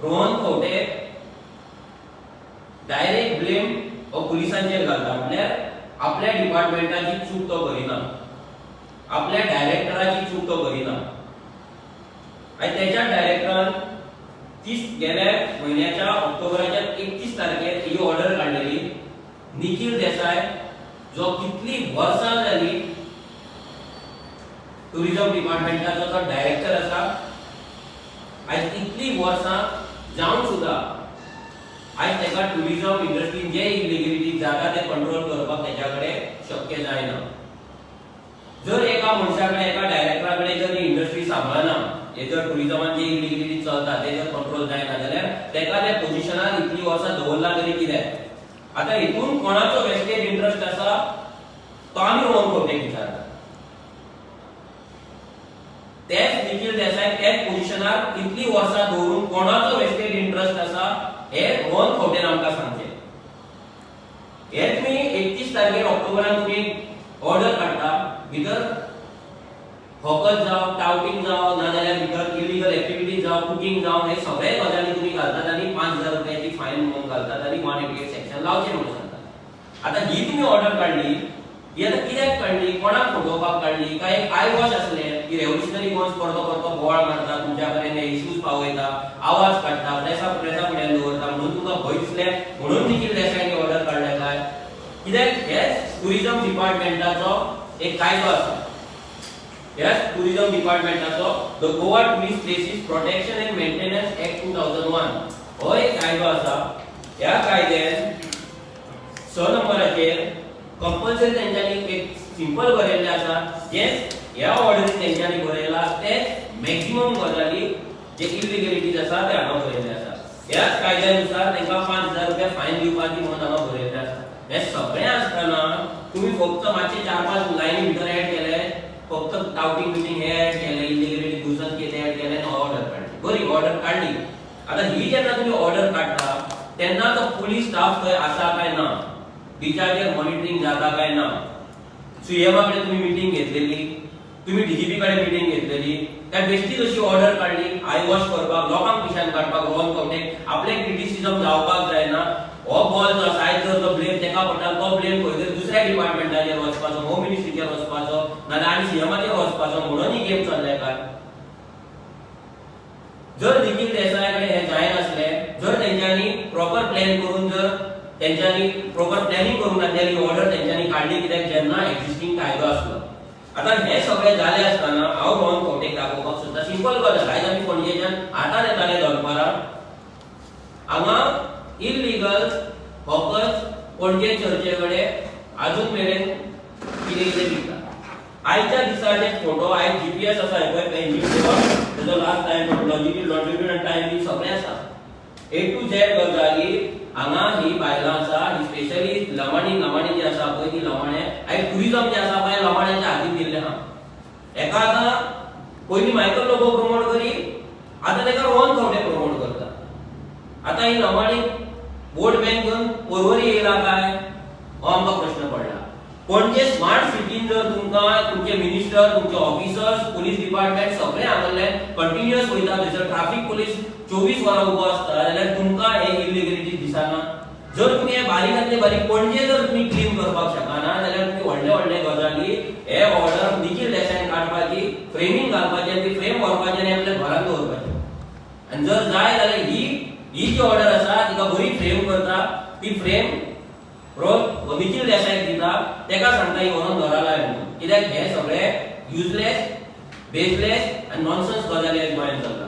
Rohan Khaunte direct blame हो पुलिसांचेर घालता. म्हटल्यार आपल्या डिपार्टमेंटाची चूक तो करिना, आपल्या डायरेक्टराची चूक तो करिना. आनी तेच्या डायरेक्टरान 30, गेल्या म्हयन्याच्या ऑक्टोबराच्या 31 तारखेर ही ऑर्डर काडलेली. निखील देसाय, जो कितली वर्सां जाली टुरिझम डिपार्टमेंटाचो तो डायरेक्टर आसा, आयज इतली वर्सां जावन सुद्दां आयज ताका टुरिझम इंडस्ट्रीन जे इलिगलिटी जाता ते कंट्रोल करपाक तेच्या कडेन शक्य जायना. जर एका मनशा कडेन, एका डायरेक्टरा कडेन जर ही इंडस्ट्री सांबाळना, हे जर टुरिझमान जे इलिगलिटी चलता ते जर कंट्रोल जायना, जाल्यार ताका त्या पोजिशनार इतली वर्सां दवरला तरी कित्याक? आतां हितून कोणाचो वेस्टेड इंट्रस्ट आसा तो आमी रोहन खंवटेक विचारता. तेच निखील देसाय त्याच पोजिशनार इतली वर्सां दवरून कोणाचो वेस्टेड इंट्रस्ट आसा हे रोहन खंवटेन आमकां सांगचें. हे तुमी 31 तारखेर ऑक्टोबरान तुमी ऑर्डर काडटा, भितर हॉकर्स जावं, टावटिंग जावं, नाजाल्यार भितर इलिगल एक्टिविटीज जावं, कुकींग जावं, हे सगळे गजाली तुमी घालतात आनी 5000 रुपयाची फायन म्हणून घालतात आनी 188 सेक्शन लावचें म्हणून सांगतात. आतां ही तुमी ऑर्डर काडली, ही आतां कित्याक काडली? कोणाक फटोवपाक काडली? काय एक I wash आसले की रेव्होल्युशनरी गोवन्स परतो परतो बोवाळ मारता, तुमच्या कडेन इश्यूज पावयता, आवाज काडटा, प्रेसा फुड्यान दवरता, म्हणून तुमकां भंय दिसले म्हणून निखील देसायानी ऑर्डर काडल्या काय कित्याक? हेच टुरिझम डिपार्टमेंटाचो एक कायदो आसा. ह्याच tourism डिपार्टमेंटाचो The Goa Tourist Places Protection and Maintenance Act 2001 हो एक कायदो आसा. ह्या कायद्यान 6 नंबराचेर कंपल्सरी तेंच्यांनी एक सिंपल बरयल्लें आसा. जें ह्या ऑर्डरीन तेंच्यांनी बरयलां तेच मॅक्झिमम गजाली जे इलिगलिटीज आसा ते हांगा बरयल्ले आसा. ह्याच कायद्यानुसार तांकां 5000 रुपया फायन दिवपाची म्हणून हांगा बरयल्लें आसा. हें सगळें आसतना तुमी फक्त मातशे चार पांच लायनी भितर एड केले, फक्त टावटिंग बिटिंग हे एड केले, इलिगलिटी न्युसन्स कितें एड केले आनी ऑर्डर काडली. बरी ऑर्डर काडली. आतां ही जेन्ना तुमी ऑर्डर काडटा तेन्ना तो पुलीस स्टाफ थंय आसा काय ना, बिचाचेर मॉनिटरींग जाता काय ना, सीएमा कडेन तुमी मिटींग घेतलेली, तुमी डीजीपी कडेन मिटींग घेतलेली काय बेश्टी अशी ऑर्डर काडली I wash करपाक, लोकांक पिशान काडपाक? रोहन खंवटे आपले क्रिटिसिजम जावपाक जायना. हो बॉल जो आसा, आयज जर तो ब्लेम तेका पडटा, तो ब्लेम खंय तरी दुसऱ्या डिपार्टमेंटाचेर वचपाचो, होम मिनिस्ट्रीचेर वचपाचो, नाजाल्यार आनी सीएमाचेर वचपाचो, म्हणून ही गेम चल्ल्या काय? जर निखील देसाया कडेन हें जायनासलें, जर तेंच्यांनी प्रॉपर प्लॅन करून, जर तेंच्यांनी प्रॉपर प्लॅनिंग करूंक नासली, ऑर्डर तेंच्यांनी काडली कित्याक, जेन्ना एक्झिस्टींग कायदो आसलो? आतां हें सगळें जालें आसतना हांव रोहन खंवटेक दाखोवपाक सोदता सिंपल गजाल. आयज आमी पणजेच्यान आतां येताले दनपारां, हांगा इलिगल हॉकर्स पणजे चर्चे कडेन अजून मेरेन कितें कितें विकता. आयच्या दिसाचे फोटो, आयज जीपीएस आसा पळय पेंजीम, तेजो लास्ट टायम, लॉजिट्यूड, लॉन्जिट्यूड आनी टायम बी सगळें आसा. ए टू झेड गजाली हांगा ही बायलां आसा, ही स्पेशली लमाणी, लमाणी जी आसा पळय, ती लमाणे आयज टुरिझम जे आसा पळय, लमाण्यांच्या हातीन दिल्लें आहा. एका आतां पयलीं मायकल लोबो प्रमोट करी, आतां तेका रोहन खंवटे प्रमोट करता. आतां ही लमाणी वोट बँक घेवन पर्वरी येयला काय, हो आमकां प्रश्न पडला. पणजे स्मार्ट सिटीन जर तुमकां तुमचे मिनिस्टर, तुमचे ऑफिसर्स, पुलीस डिपार्टमेंट सगळे हांगासरल्यान कंटिन्युअस वयता, थंयसर ट्राफीक पुलीस 24 वरां उबो आसता, जाल्यार तुमकां हे इलिगलिटीज दिसना? जर तुमी हे बारीकांतले बारीक पणजे जर तुमी क्लीन करपाक शकना, जाल्यार तुमी व्हडले व्हडले गजाली, हे ऑर्डर निखील देसायान काडपाची, फ्रेमींग घालपाची आनी ती फ्रेम व्हरपाची आनी आपल्या घरान दवरपाची. आनी जर जाय जाल्यार ही ही जी ऑर्डर आसा तिका बरी फ्रेम करता, ती फ्रेम रोज निखील देसायाक दिता, तेका सांगता ही व्हरोन घरा लाय म्हणून. कित्याक हे सगळे युजलेस, बेसलेस आनी नॉनसन्स गजाली आयज गोंयांत चल्ला.